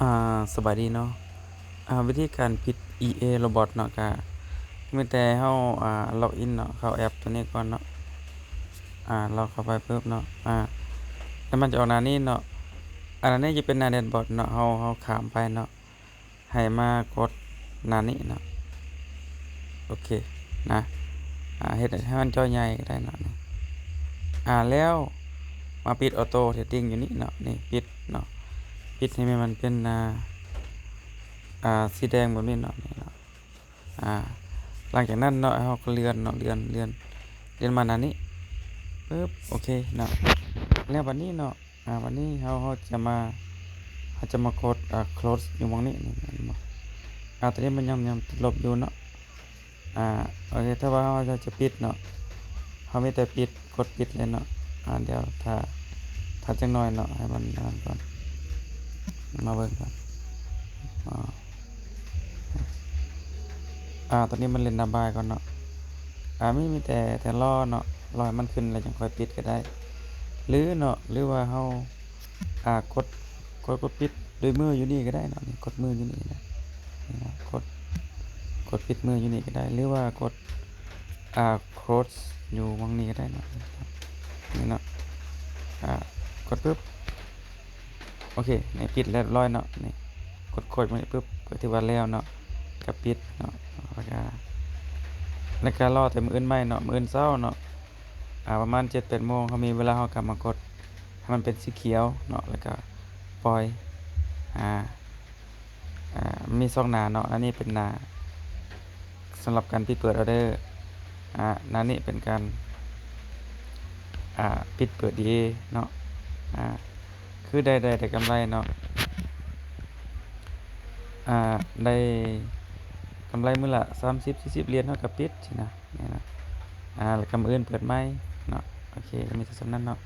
ອ່າ ສະບາຍດີເນາະ. ອ່າ ວິທີການປິດ ອີເອ ໂຣບອດເນາະ ກະມີແຕ່ເຮົາ ອ່າ ລັອກອິນເນາະ ເຂົ້າແອັບໂຕນີ້ກ່ອນເນາະ. ອ່າ ລັອກເຂົ້າໄປປຶບເນາະ ອ່າ ແລ້ວມັນຈະອອກໜ້ານີ້ເນາະ. ອັນນີ້ຈະເປັນໜ້າແດຊບອດເນາະ ເຮົາ ເຮົາຂ້າມໄປເນາະ ໃຫ້ມາກົດໜ້ານີ້ເນາະ. ໂອເຄນະ ອ່າ ເຮັດໃຫ້ມັນຈໍໃຫຍ່ກໍໄດ້ເນາະ. ອ່າ ແລ້ວມາປິດ Auto Setting ຢູ່ນີ້ເນາະ ນີ້ ປິດເນາະ ປິດໃຫ້ມັນເປັນ ອ່າ ອ່າ ສີແດງແບບນີ້ເນາະ ນີ້ເນາະ. ອ່າ ຫຼັງຈາກນັ້ນເນາະ ເຮົາກໍເລື່ອນເນາະ ເລື່ອນ ເລື່ອນ ເລື່ອນມາໜ້ານີ້ປຶບ ໂອເຄເນາະ. ແລ້ວບັດນີ້ເນາະ ອ່າ ບັດນີ້ເຮົາ ເຮົາຈະມາ ເຮົາຈະມາກົດ ອ່າ Close ຢູ່ໝ່ອງນີ້ ນີ້ ເຫັນບໍ່? ອ່າ ຕອນນີ້ມັນຍັງ ຍັງຕິດລົບຢູ່ເນາະ. ອ່າ ໂອເຄ ຖ້າວ່າເຮົາຢາກຈະປິດເນາະ ເຮົາມີແຕ່ປິດ ກົດປິດເລີຍເນາະ. ອ່າ ດຽວຖ້າ ຖ້າຈັກໜ້ອຍເນາະ ໃຫ້ມັນອັນນັ້ນກ່ອນ ມາເບິ່ງກ່ອນ. ອ່າ ອ່າ ຕອນນີ້ມັນຫຼິ້ນລະບາຍກ່ອນເນາະ. ອ່າ ມີ ມີແຕ່ ແຕ່ລໍເນາະ ລໍໃຫ້ມັນຂຶ້ນແລ້ວຈັ່ງຄ່ອຍປິດກໍໄດ້ ຫຼືເນາະ ຫຼືວ່າເຮົາ ອ່າ ກົດ ກົດ ກົດປິດດ້ວຍມືຢູ່ນີ້ກໍໄດ້ເນາະ ນີ້ ກົດມືຢູ່ນີ້ນະ ນີ້ນະ ກົດ ກົດປິດມືຢູ່ນີ້ກໍໄດ້ ຫຼືວ່າກົດ ອ່າ Close ຢູ່ໝ່ອງນີ້ກໍໄດ້ເນາະ ນີ້ເນາະ. ອ່າ ກົດປຶບ ໂອເຄ ນີ້ປິດລຽບລ້ອຍເນາະ ນີ້ ກົດ Close ໝ່ອງນີ້ປຶບ ກໍຖືວ່າແລ້ວເນາະ ກໍປິດເນາະ. ແລ້ວກໍ ແລ້ວກໍລໍແຕ່ມື້ອື່ນໃໝ່ເນາະ ມື້ອື່ນເຊົ້າເນາະ ອ່າ ປະມານເຈັດແປດໂມງ ເຮົາມີເວລາ ເຮົາກໍມາກົດ ໃຫ້ມັນເປັນສີຂຽວເນາະ ແລ້ວກໍປ່ອຍ. ອ່າ ອ່າ ມີສອງໜ້າເນາະ ອັນນີ້ເປັນໜ້າສຳລັບການປິດເປີດອໍເດີ ອ່າ ໜ້ານີ້ເປັນການ ອ່າ ປິດເປີດ ອີເອ ເນາະ. ອ່າ ຄືໄດ້ ໄດ້ ໄດ້ກຳໄລເນາະ ອ່າ ໄດ້ກຳໄລມື້ລະສາມສິບ ສີ່ສິບຫຼຽນ ເຮົາກໍປິດຊີ້ນະ ນີ້ນະ. ອ່າ ແລ້ວກໍມື້ອື່ນເປີດໃໝ່ເນາະ. ໂອເຄ ກໍມີແຕ່ສ່ຳນັ້ນເນາະ.